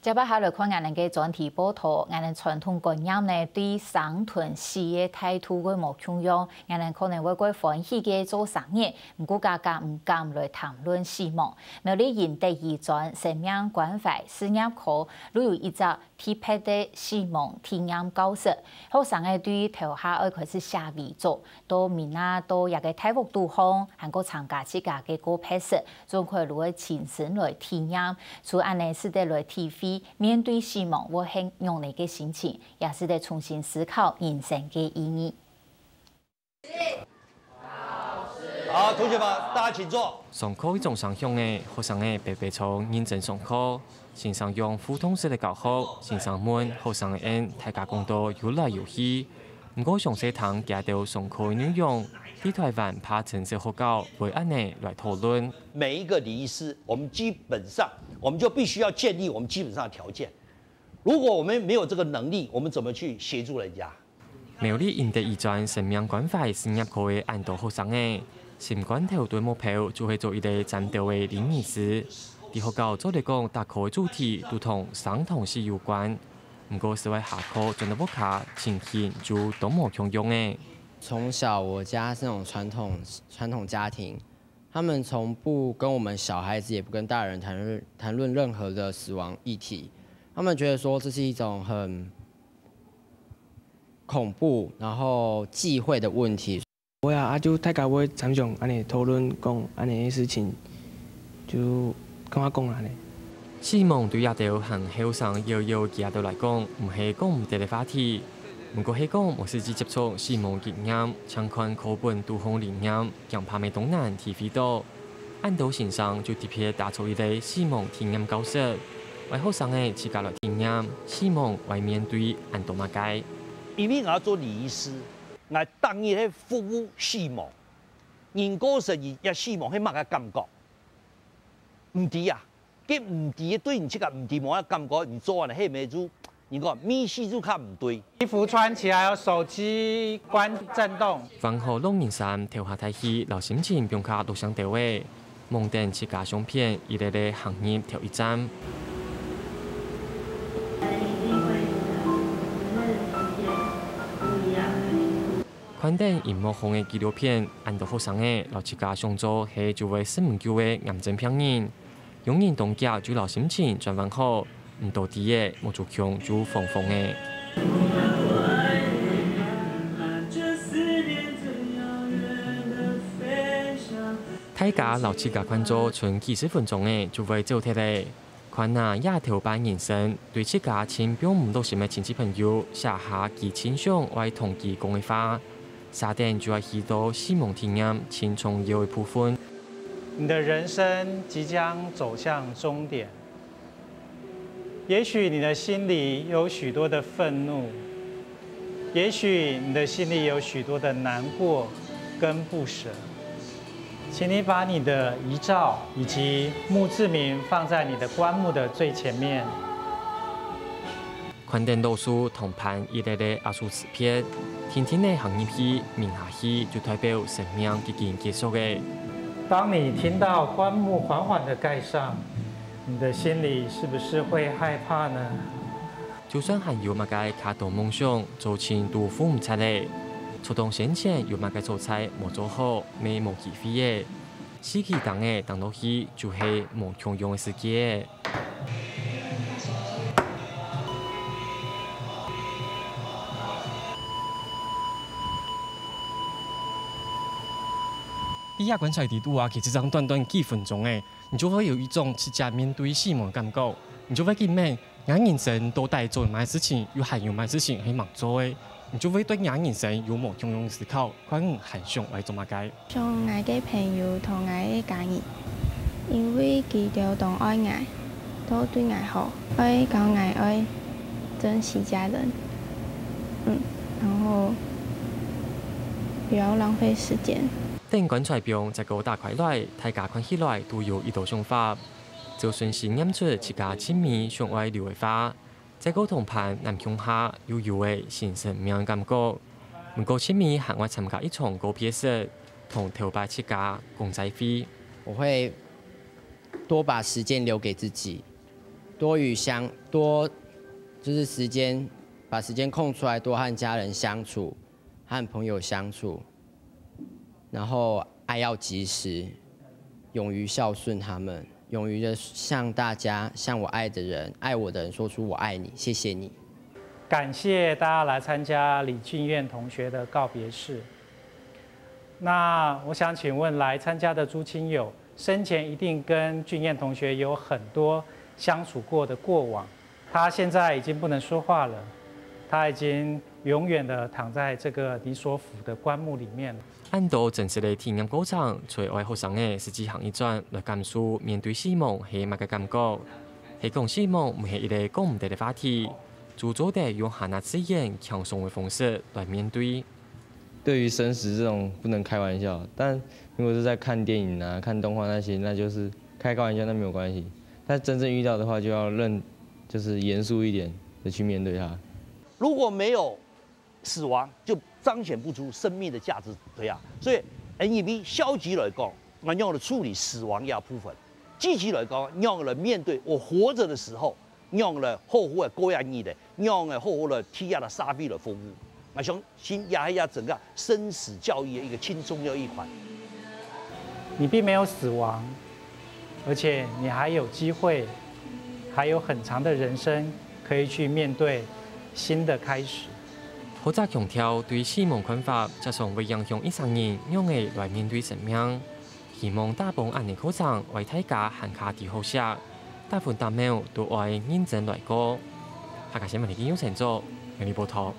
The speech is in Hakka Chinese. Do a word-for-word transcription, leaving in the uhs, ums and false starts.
接下來看𠊎等个專題報導，𠊎等傳統觀念呢，對生同死个態度會無共樣。𠊎等可能會較歡喜个做生日，毋過家家毋敢來談論死亡。苗栗仁德醫專生命關懷事業科，就有一隻特別个死亡體驗教室，學生仔對頭下愛開始寫遺囑，到明仔到這个大屋肚項，還過參加自家个告別式， 總會就會親身來體驗，就恁仔使得來體會面對死亡會係仰仔个心情，也使得重新思考人生个意義。好，同學們，大家請坐。上課鐘聲響咧，學生仔排排坐認真上課。先生用互動式个教學，先生問學生仔，大家講到有來有去。毋過詳細聽佢兜上課个內容，在臺灣怕真實學校會恁仔來討論。 每一个禮儀師，我們基本上我們就必須要建立我們基本上的條件。如果我們沒有這個能力，我們怎麼去協助人家？苗栗仁德醫專生命關懷事業科个恁多學生仔，心肝頭對目標就係做一個站著个禮儀師。在學校照理講逐科个主題都同生同死有關，毋過係愛下課轉到屋下，情形就當無共樣咧。從小我家是那種傳統傳統家庭， 他們從不跟我們小孩子，也不跟大人談論談論任何的死亡議題。他們覺得說這是一種很恐怖，然後忌諱的問題。會啊，啊就大家會參詳恁仔討論講恁仔个事情，就感覺講恁仔。死亡對這兜還後生又幼佢兜來講，毋係講毋得个話題。 毋過係講無實際接觸死亡經驗，淨看課本肚項理念，驚怕乜當難體會著。恁多先生就特別打造一個死亡體驗教室，為學生仔自家來體驗死亡會面對恁多麼个。因為𠊎做禮儀師，𠊎當日係服務死亡，人過身，人也死亡係麼个感覺？毋知啊， 該毋知對你自家毋知無感覺，你做完了係毋係就，你講乜係就較毋對。衣服穿起來，手機關震動。換好老人衫，頭下戴起，摎心情放較落聲兜仔，望等自家相片一個個行入頭一站。看等螢幕項个紀錄片，恁多學生仔摎自家想做係就會食毋久个癌症病人。 有人當遽就摎心情轉換好，毋多知仔，目珠腔就紅紅仔。大家摎自家看做賰幾十分鐘仔就會走忒咧。看啊，這頭半人生對自家盡放毋落心个親戚朋友，寫下佢盡想愛同佢講个話。 續等就愛去到死亡體驗盡重要个部分。你的人生即將走向終點，也許你的心裡有許多的憤怒，也許你的心裡有許多的難過跟不捨。請你把你的遺照以及墓誌銘放在你的棺木的最前面。 看等老樹同伴一個個壓縮辭別，定定仔行入去，抿下去就代表生命已經結束咧。當你聽到棺木緩緩地蓋上，你的心裡是不是會害怕呢？就算還有麼个較多夢想，早前都赴毋掣咧。就當先前有麼个所在無做好，乜無機會咧。 四期當仔當落去就係無共樣个世界。你也棺材底肚啊，其實正短短幾分鐘仔，你就會有一種直接面對死亡个感覺，你就會緊問， 𠊎人生到底做麼个事情，又還有麼个事情係吂做个，你就會對若人生有無共樣个思考，看你還想愛做麼个。想𠊎个朋友同𠊎个家人，因為佢兜當愛𠊎，都對𠊎好，愛教𠊎愛珍惜家人，嗯，然後不要浪費時間。等棺材枋再過打開來，大家看起來都有一兜想法。 就順勢唸出自家盡尾想愛留个話，再過同伴揇共下，又有仔新生命个感覺。毋過盡尾還愛參加一場告別式，同頭擺自家講再會。我會多把時間留給自己，多与相多，就是时间，把时间空出来，多和家人相处，和朋友相处，然后爱要及时，勇于孝顺他们，勇于的向大家，向我爱的人、爱我的人说出"我爱你"、"谢谢你"。感谢大家来参加李俊彦同学的告别式。那我想请问来参加的诸亲友，生前一定跟俊彦同学有很多相处过的过往。他现在已经不能说话了，他已经永远的躺在这个你所府的棺木里面了。恁多真實个體驗過程，在愛學生仔實際行一轉來感受面對死亡係麼个感覺。係講死亡毋係一個講毋得个話題，就做得用還較自然、輕鬆个方式來面對。对于生死这种不能开玩笑，但如果是在看电影啊、看动画那些，那就是开个玩笑，那没有关系。但真正遇到的话，就要认，就是严肃一点的去面对它。如果没有死亡，就彰显不出生命的价值，对啊。所以，因为消极来讲，我用来处理死亡这部分；积极来讲，用来面对我活着的时候，用来好好的过一日的，用来好好的体验了社会的服务。我相信也是整个生死教育的一个轻松的一环。你并没有死亡，而且你还有机会，还有很长的人生可以去面对新的开始。或者強調對死亡看法，加上會影響一生人仰仔來面對生命。希望打幫恁呢課程，為大家還較知好勢，打分打秒都愛認真來過。客家新聞記者陳祖，為你報道。